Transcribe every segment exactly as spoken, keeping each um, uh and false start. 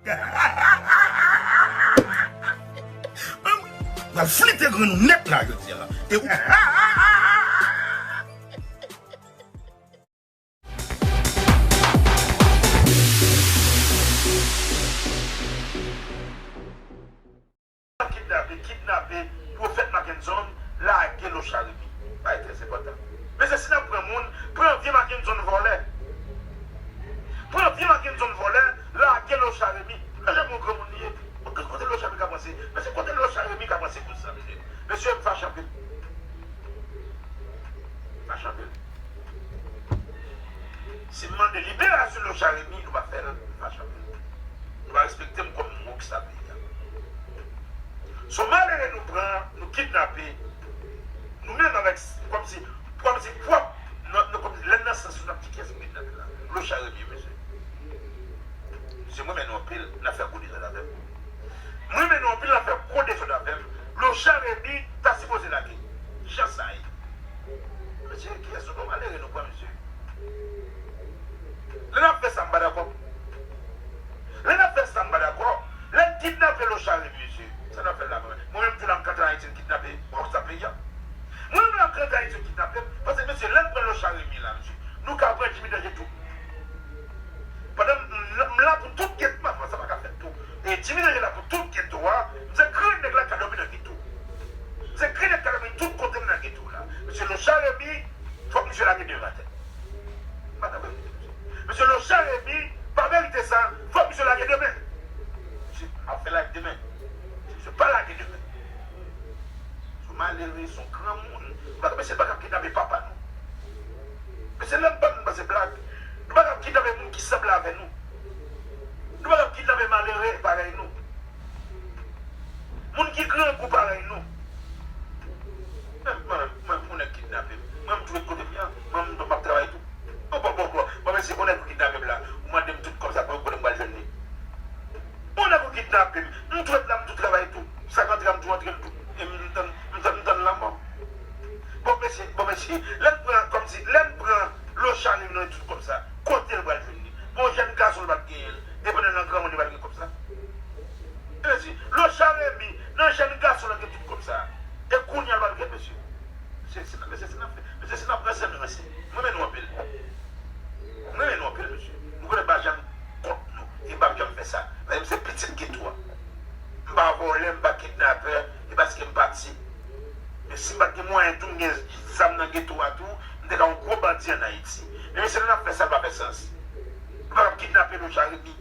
M ap flite grenn ou nèt la jodi a. E ou kidnape, kidnape Pwofèt Mackenson, lage Lochard Remy. Bagay trè enpòtan. Mesye, si n ap pran moun, pran vye Mackenson vòlè. Pran vye Mackenson vòlè, lage Lochard Remy. Mesye, bon granmoun li ye. Kote Lochard Remy ka panse? Mesye, kote Lochard Remy ka panse konsa, mesye? Mesye, m fache anpil. M fache anpil. Si m mande liberasyon Lochard Remy, nou pa fè l, m fache anpil. Nou pa respekte m kòm wòksta peyi a. Se yon malere nou pran, nou kidnape, nou menm avèk, kòmsi, kòmsi pwòp, nan, nan, kòmsi lè n nan sans nou ap di kiyès ki kidnape la. Lochard Remy, mesye. Mesye, mwen renmen nou anpil, n ap fè gwo dezòd avè m. Mwen renmen nou anpil, n ap fè gwo dezòd avè m. Lochard Remy ta sipoze lage. Jan sa ye. Mesye, kiyès nou pran? Malere nou pran, mesye. Lè n ap fè sa, m pa dakò. Lè n ap fè sa, m pa dakò. Lè n kidnape Lochard Remy, mesye, sa n ap fè la menm? Mwen menm tou la, m ka antre Ayiti, m kidnape wòksta peyi a. Mwen menm la, m ka antre Ayiti, m kidnape m. Paske, mesye, lè n pran Lochard Remy la, mesye, nou ka pran Jimmy Danje tou. Pandan m, m, m la pou tout geto, m ap fè sa pa ka fèt tou. E Jimmy Danje la pou tout geto a, m se grenn nèg la ka dòmi nan geto. M se grenn nèg ka dòmi tout kote m nan geto la. Mesye Lochard Remy, fòk misye lage demen atè. Madanm, mesye Lochard Remy pa merite sa, fòk misye lage demen. Misye ap fè lage demen. Misye pa lage demen. Se yon malere, se yon granmoun. Nou pa ka, mesye, pa ka kidnape papa nou. Mesye, lè m pa, nou pa se blag. Nou pa ka kidnape moun ki sanble avè nou. Nou pa ka kidnape malere parèy nou. Moun ki grangou parèy nou. Mwen, mwen, mwen, pou nèg kidnape m. Mwen, m tou ret kote m ye a. Mwen, m, m ap travay tou. Bon, bon, bon, bon. Bon, mesye, pou nèg ou kidnape m la, ou mande m tout kòb sa, kote m pral jwenn li? Bon, nèg ou kidnape m, m tou ret la, m tou travay tou. Sa k antre a, m tou antre l tou. E m tann, m tann, m tann lanmò. Bon, mesye, bon, mesye, lè n pran, kòmsi, lè n pran Lochard Remy nan tout kòb sa, kote l pral jwenn li? Bon, jèn gason l pa t genyen l, e pandan l nan granmoun li pa t gen kòb sa? Mesye, Lochard Remy, nan jèn gason l gen tout kòb sa. E kounye a l pral gen, mesye. Mesye, si n ap, mesye, si n ap fè, mesye, si n ap ranse, n ranse. Mwen renmen nou anpil. Mwen renmen nou anpil, mesye. Nou konnen m pa janm kont nou. E m p ap janm fè sa. Paske m se pitit geto a. M pa vòlè, m pa kidnapè. E paske m pati. Men si m pa t gen mwayen tou, m gen zam nan geto a tou, m te ka yon gwo bandi ann Ayiti. Men mesye, lè n ap fè sa, l pa fè sans. Nou pa t ap kidnape Lochard Remy.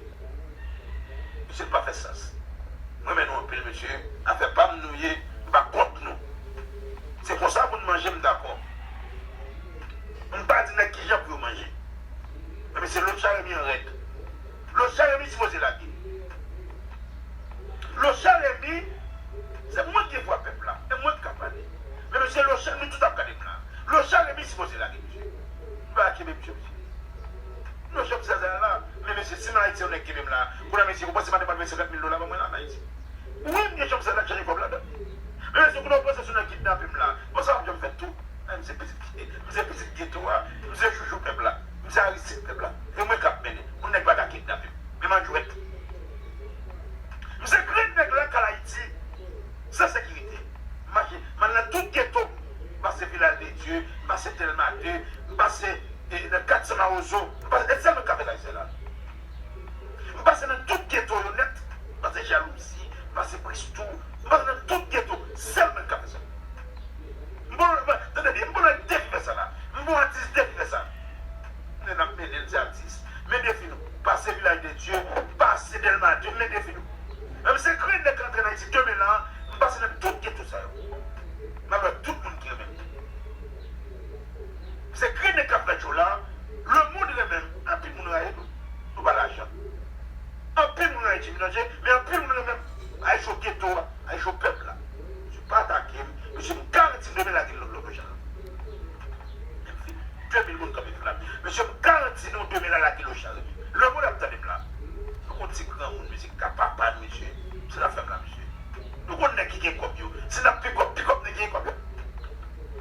Mesye, l pa fè sans. Mwen renmen nou anpil, mesye. Afè pa m nou ye, m pa kont nou. Se konsa pou n manje, m dakò. M pa di nèg kijan pou yo manje. Men mesye, Lochard Remy an rèd. Lochard Remy sipoze lage. Lochard Remy, se mwen ki gen vwa pèp la, e mwen ki ka pale. Men mesye, Lochard, nou tout ap gade m la. Lochard Remy sipoze lage, mesye. Nou pa kenbe mesye, mesye. Nou jwenn sèzè la. Men mesye, si nan Ayiti yon nèg kenbe m la, kounye a, mesye, ou panse m ap depann senkant mil dola ban mwen la nan Ayiti? Wi, m gen chanm sèzè la, chanje kòb ladan. Men mesye, kounye a, ou panse si yon nèg kidnape m la, bon, sa p ap janm fèt tou. Men m se pitit, m se pitit geto a, m se joujou pèp la, m se Aristid pèp la. E mwen k ap mennen. Moun nèg pa ka kidnape m. Men m a jwèt. M se grenn nèg la k al Ayiti san sekirite. M mache, m al nan tout geto. M pase Vilaj de Dye, m pase Dèlma de, m pase, e, nan kat San Mawozo, m pase, e sèl mwen k ka fè sa isit la. M pase nan tout geto yo nèt, m pase Jalouzi, m pase Bristou, m pase nan tout geto, sèl mwen k ka fè sa. M bon, m, tande byen, m bon nèg defi fè sa la. M bon atis defi fè sa. Men n ap mennen l, se atis. Men defi nou. Pase Vilaj de Dye, pase Dèlma de, men defi nou. Men m se grenn nèg k antre nan Ayiti demen la, m pase nan tout geto sa yo. M ap wè tout moun ki renmen m. M se grenn nèg k ap fè cho la, lemonn renmen m, anpil moun rayi nou. Nou pa lajan. Anpil moun rayi Jimmy Danje, men anpil moun renmen m. Rayi cho geto a. Ay, cho pèp la. Mesye, pa atake m. Mesye, m garanti nou demen lage l lòt, lòt jan. Menm si de mil moun kanpe sou la. Mesye, m garanti nou demen la lage Lochard Remy. Lemonn ap tande m la. Nou konn ti granmoun, mesye, ki ka papa nou, mesye. Se n ap fè m la, mesye. Nou konn nèg ki gen kòb yo. Si n ap pikòp, pikòp nèg ki gen kòb yo.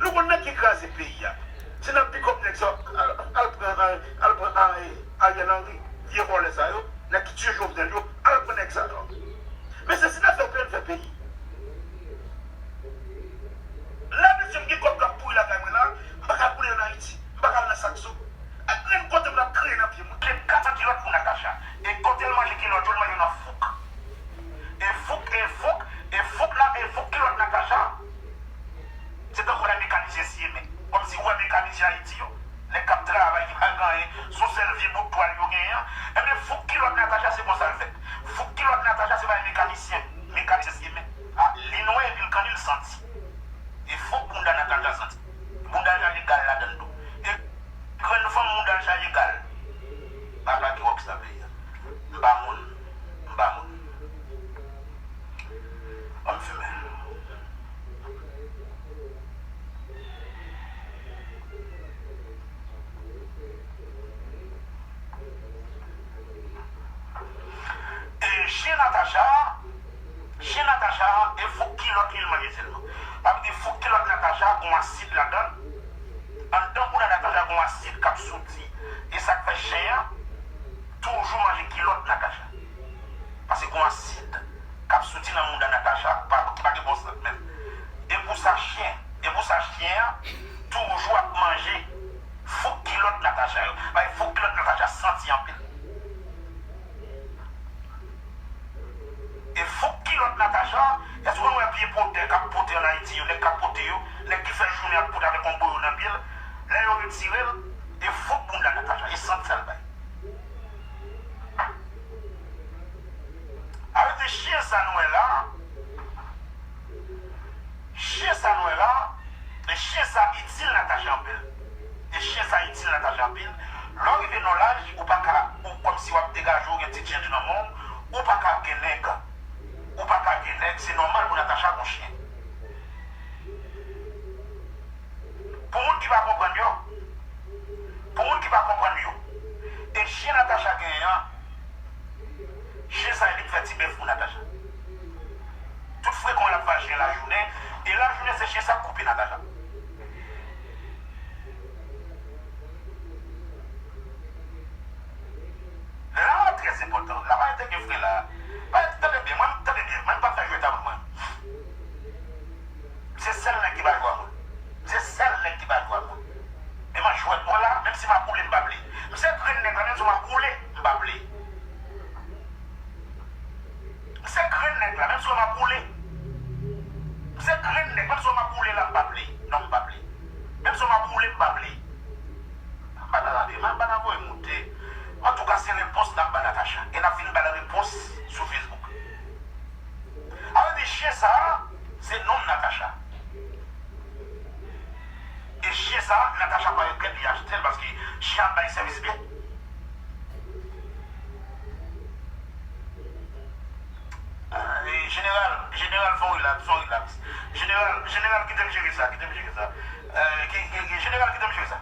Nou konn nèg ki kraze peyi a. Si n ap pikòp nèg sa, al, al pran, al, al pran, al, Ariel Henry, vye vòlè sa yo, nèg ki tiye Jovenel yo, al pran Chen Natacha, chen Natacha, e fouk kilòt li l manje sèlman. Sa vle di fouk kilòt Natacha gon asid ladan l. Anndan bouda Natacha gon asid k ap soti. E sa k fè chen an toujou manje kilòt Natacha. Paske gon asid k ap soti nan mouda Natacha, pa, ki pa gen bon sant menm. E pou sa chen, e pou sa chen an toujou ap manje fouk kilòt Natacha yo. Bay fouk kilòt Natacha santi anpil. E fouk kilòt Natacha, èske w konn wè pye potè k ap pote ann Ayiti yo, nèg k ap pote yo, nèg ki fè jounen ap pote avèk yon boyo nan pye l, lè yo retire l, e fouk bounda Natacha, e sant sa l bay. Sa vle di chen sa nou wè la, chen sa nou wè la, e chen sa itil Natacha anpil. E chen sa itil Natacha anpil. Lè w rive nan laj, ou pa ka, ou kòmsi w ap degaje w, gen ti change nan men w, ou pa ka gen nèg. Ou pa ka gen nèg, se nòmal pou Natacha gon chen. Pou moun ki pa konprann yo, pou moun ki pa konprann yo, e chen Natacha genyen an, chen sa li k fè ti bèf pou Natacha. Tout frekan l ap vaje lajounen, e lajounen se chen sa k koupe Natacha. La trè enpòtan. La pa rete gen frè la. Pa rete, tande byen, mwen, tande byen, mwen m pa fè jwèt avè mwen. Se sèl nèg ki pa jwe a mwen. Se sèl nèg ki pa jwe a mwen. E mwen jwèt mwen la, menm si m ap boule, m pa ple. M se grenn nèg la, menm si m ap boule, m pa ple. M se grenn nèg la, menm si w m ap boule. M se grenn nèg, menm si w m ap boule la, m pa ple. Non, m pa ple. Menm si w m ap boule, m pa ple. M pa nan lave, m pa nan voye moute. Antouka, se repons n ap ba Natacha. E n ap vin ba l repons sou Facebook. Sa vle di chen sa a, se nonm Natacha. E chen sa a, Natacha pa regrèt li achte l paske chen ap bay sèvis byen. E, jeneral, jeneral, fè yon relax, fè yon relax. Jeneral, jeneral, kite m jere sa, kite m jere sa. E, ki, ki, ki, jeneral, kite m jere sa.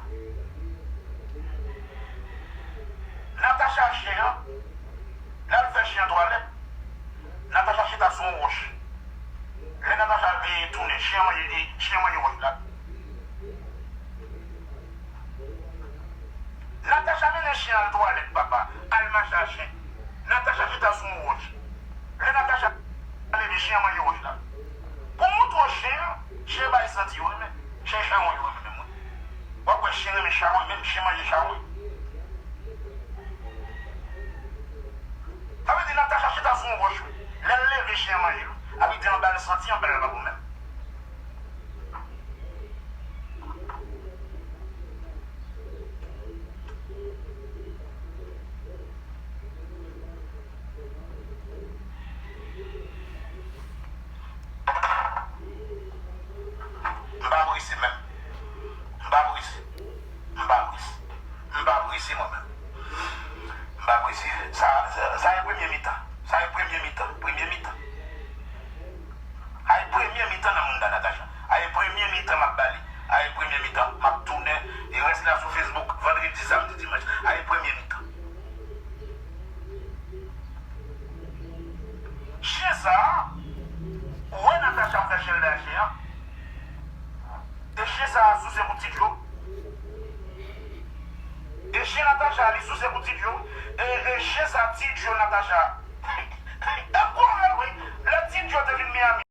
Natacha chen an, l al fè chen an twalèt. Natacha chita sou yon wòch. Lè Natacha veye tounen, chen an manje, chen an manje wòch la. Natacha mennen chen al twalèt, papa, al mache a chen. Natacha chita sou yon wòch. Lè Natacha leve, chen an manje wòch la. Pou montre w chen an, chen bay santi yo renmen. Chen chawony yo renmen menm, wi. W ap wè chen renmen chawony, menm chen manje chawony. Sa vle di Natacha chita sou yon wòch, wi. Lè l leve, chen an manje l, wi. Sa vle di anba l santi, anba l pa bon menm. M pa prese menm. M pa prese. M pa prese. M pa prese mwen menm. M pa prese. Sa, sa, sa e premye mitan. Sa e premye mitan. Premye mitan. Sa e premye mitan nan mouda Natacha. Sa e premye mitan m ap ba li. Sa e premye mitan. M ap tounen. E rès la sou Facebook. Vandredi, samdi, dimanch. Sa e premye mitan. Chen sa a, ou wè Natacha ap fè chen l dèyè chen an. E chen sa a souse pou Ti Djo. E chen Natacha a, li souse pou Ti Djo. E, e chen sa a, Ti Djo, Natacha,